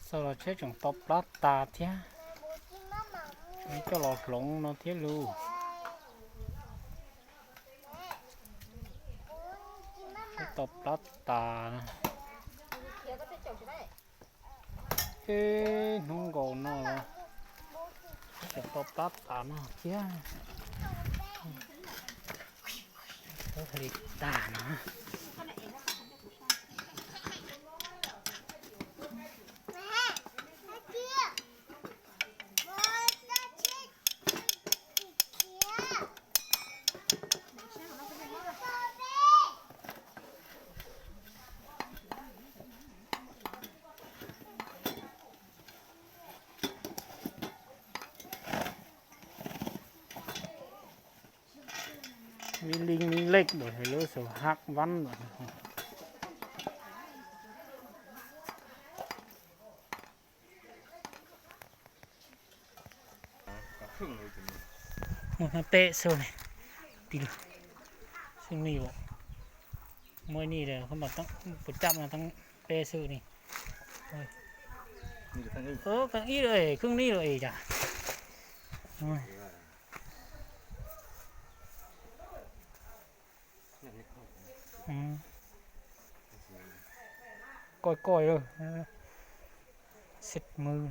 Xav los tsheb tseem tau plab tas thiab. Coj los hloov no thiab lus. Tsheb tau plab tas. Ib hnub nkaus no los tsheb tseem tau plab tas no thiab. Li tag no. Mi lij mi lej lawm, lub xu hab vab lawm. Muaj hnab peb xwb ne, ti lug, xwb ni, muaj ib ni puas caj no, peb xwb ni. Kheej ib lawm, kheej ib lawm cas. Koj koj, xib mw.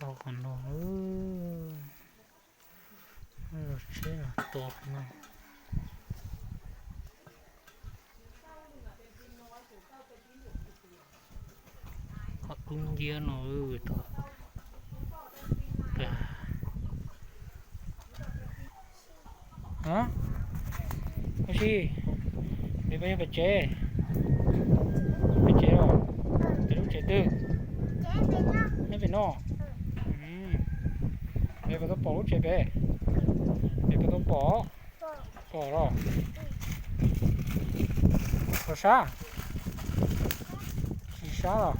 Tau qhov no, los tsheb los tua qhov no. Qhov dub nciab no, tau. Ua si, peb yog pem tsev, pem tsev os, pem lub tsev twg? Nyob pem no. Pem puas tau pom lub tsev pem? Pem puas tau pom? Pom los? Pom sab? Tsis sab los?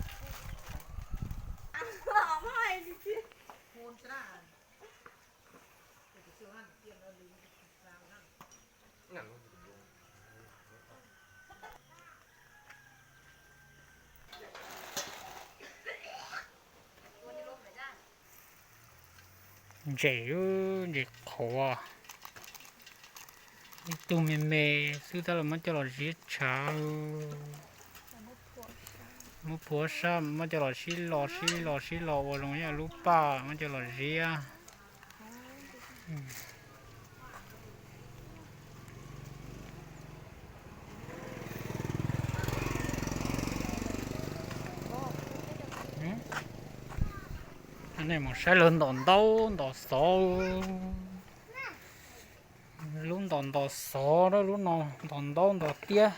Ntses, ntses qhuav. Ib tug me me xwb tab los muab coj los ziab tshav. Muab phua sab, muab coj los sib los sib los sib los ua zoo ib yam lub paj, muab coj los ziab. Nej mus saib lawv ntos ntaub ntos xov. Lub ntos ntos xov, lub no ntos ntaub ntos tiab.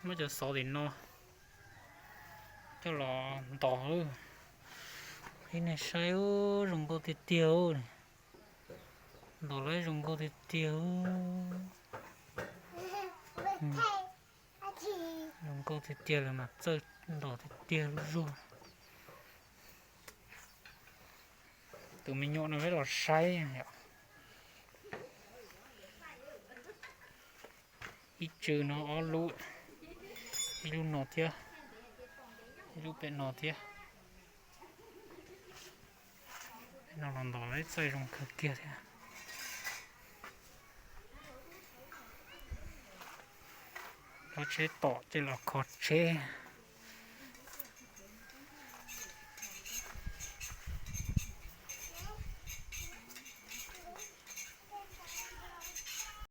Muab cov xov tim no coj los ntos. Ib nej saib, zoo nkauj tiag tiag. Ntos lawv zoo nkauj tiag tiag. Zoo nkauj tiag tiag, lawv mas txawj ntos tiag tiag lub zuag. Tus me nyuam no peb los saib yom. Ib tsw no ob lub, ib lub no thiab, ib lub pem no thiab. No los ntos lawv txawj zoo kawg kiag thiab. Lawv tsheb tom ces los kho tsheb.